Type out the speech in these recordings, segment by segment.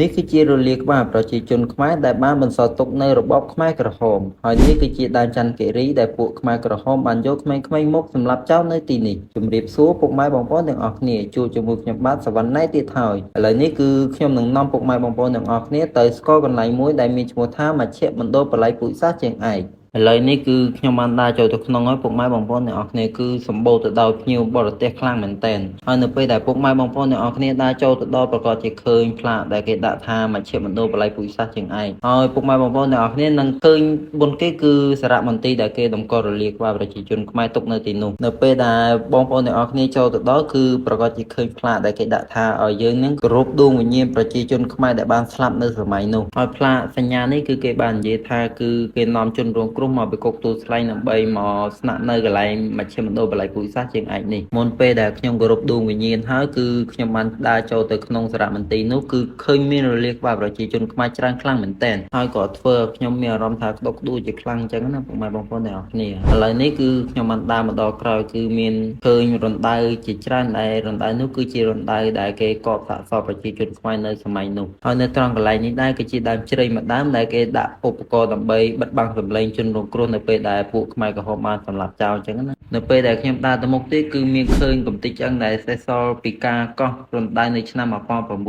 នេះគឺជារលាក្បាលប្រជាជនខ្មែរដែលបានបន្សល់ទុកនៅរបបខ្មែរក្រហមហើយនេះគឺជាដើមចន្ទគិរីដែលពួកខ្មែរក្រហមបានយកក្មេងៗមកសម្លាប់ចោលនៅទីនេះជំរាបសួរពុកម៉ែបងប្អូនទាំងអស់គ្នាជួបជាមួយខ្ញុំបាទសវណ្ណណៃទៀតហើយឥឡូវនេះគឺខ្ញុំនឹងនាំពុកម៉ែបងប្អូនទាំងអស់គ្នាទៅស្គាល់កន្លែងមួយដែលមានឈ្មោះថាមជ្ឈមណ្ឌលប្រល័យពូជសាសន៍ជើងឯកឥឡូវនេះគឺខ្ញុំបានដើរចូលទៅក្នុងហើយពុកម៉ែបងប្អូនទាំងអស់គ្នាគឺសម្បូរទៅដោយភ្ញៀវបរទេសខ្លាំងមែនទែនហើយនៅពេលដែលពុកម៉ែបងប្អូនទាំងអស់គ្នាដើរចូលទៅដល់ប្រកាសជាឃើញផ្លាកដែលគេដាក់ថាមជ្ឈមណ្ឌលប្រល័យពូជសាសន៍ជើងឯកហើយពុកម៉ែបងប្អូនទាំងអស់គ្នានឹងឃើញបុណ្យគេគឺសារមន្ទីរដែលគេតម្កល់រលាក្បាលប្រជាជនខ្មែរទុកនៅទីនោះនៅពេលដែលបងប្អូនទាំងអស់គ្នាចូលទៅដល់គឺប្រកាសជាឃើញផ្លាកដែលគេដាក់ថាឲ្យយើងនឹងគោរពដួងវិញ្ញាណប្រជាជនខ្មែរដែលបានស្លាប់នៅសម័យនោះហើយផ្លាកសញ្ញានេះគឺគេបាននិយាយថាគឺគេនាំជនរងគ្រោះមកពីគុកទួលស្លែងដើម្បីមកស្នាក់នៅកន្លែងមជ្ឈមណ្ឌលបល័យពូជសាសន៍ជើងឯកនេះមុនពេលដែលខ្ញុំគោរពដួងវិញ្ញាណហើយគឺខ្ញុំបានដើរចូលទៅក្នុងសារមន្ទីរនោះគឺឃើញមានរលាកក្បាលប្រជាជនខ្មែរច្រើនខ្លាំងមែនទែនហើយក៏ធ្វើឲ្យខ្ញុំមានអារម្មណ៍ថាក្តុកក្តួលជាខ្លាំងអញ្ចឹងណាពុកម៉ែបងប្អូនទាំងអស់គ្នាឥឡូវនេះគឺខ្ញុំបានដើរមកដល់ក្រោយគឺមានឃើញរណ្ដៅជាច្រើនដែលរណ្ដៅនោះគឺជារណ្ដៅដែលគេកប់សាកសពប្រជាជនខ្មែរនៅសម័យនោះហើយនៅត្រង់កន្លែងនេះដែរគឺជាដើមជ្រៃមួយដើមដែលគេដាក់ឧបករណ៍ដើម្បីបិទបាំងសម្លេងជនរងគ្រោះនៅពេលដែលពួកខ្មែរក្រហមបានសម្លាប់ចោលអញ្ចឹងណានៅពេលដែលខ្ញុំដើរទៅមុខទៀតគឺមានឃើញកំទេចឆ្អឹងដែលសេសសល់ពីការកោះរណ្ដៅនៅឆ្នាំ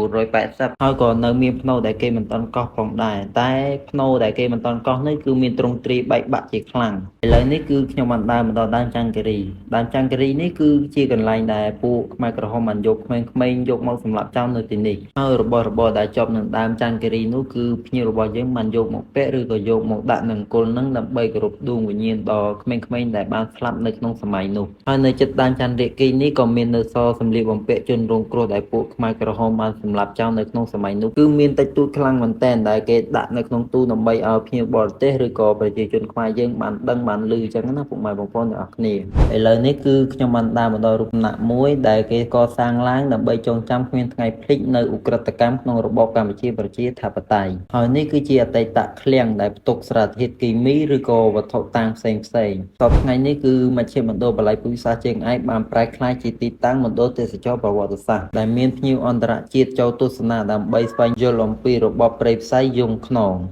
1980ហើយក៏នៅមានផ្នូរដែលគេមិនទាន់កោះផងដែរតែផ្នូរដែលគេមិនទាន់កោះនេះគឺមានទ្រង់ទ្រាយបែកបាក់ជាខ្លាំងឥឡូវនេះគឺខ្ញុំបានដើរមកដល់ដើមចង្កេរីដើមចង្កេរីនេះគឺជាកន្លែងដែលពួកខ្មែរក្រហមបានយកក្មេងៗយកមកសម្លាប់ចោលនៅទីនេះហើយរបស់របរដែលជាប់នឹងដើមចង្កេរីនោះគឺភ្ញៀវរបស់យើងបានយកមកពាក់ឬក៏យកមកដាក់នឹងគល់នឹងដើម្បីគោរពដួងវិញ្ញាណដល់ក្មេងៗដែលបានស្លាប់នៅក្នុងសម័យនោះហើយនៅជិតដើមចន្ទរាគីនេះក៏មាននៅសល់សម្លៀកបំពាក់ជនរងគ្រោះដែលពួកខ្មែរក្រហមបានសម្លាប់ចោលនៅក្នុងសម័យនោះគឺមានតិចតួចខ្លាំងមែនទែនដែលគេដាក់នៅក្នុងទូដើម្បីឲ្យភ្ញៀវបរទេសឬក៏ប្រជាជនខ្មែរយើងបានដឹងបានឮអញ្ចឹងណាពុកម៉ែបងប្អូនទាំងអស់គ្នាឥឡូវនេះគឺខ្ញុំបានដើរមកដល់រូបសំណាកមួយដែលគេកសាងឡើងដើម្បីចងចាំគ្មានថ្ងៃភ្លេចនៅឧក្រិដ្ឋកម្មក្នុងរបបកម្ពុជាប្រជាធិបតេយ្យហើយនេះគឺជាអតីតឃ្លាំងដែលផ្ទុកសារធាតុគីមីឬក៏វត្ថុតាងផ្សេងផ្សេងសព្វថ្ងៃនេះគឺមជ្ឈមណ្ឌលបល័យពូជសាសន៍ជើងឯកបានប្រែក្លាយជាទីតាំងមណ្ឌលទេសចរប្រវត្តិសាស្ត្រដែលមានភ្ញៀវអន្តរជាតិចូលទស្សនាដើម្បីស្វែងយល់អំពីរបបព្រៃផ្សៃយង់ខ្នង។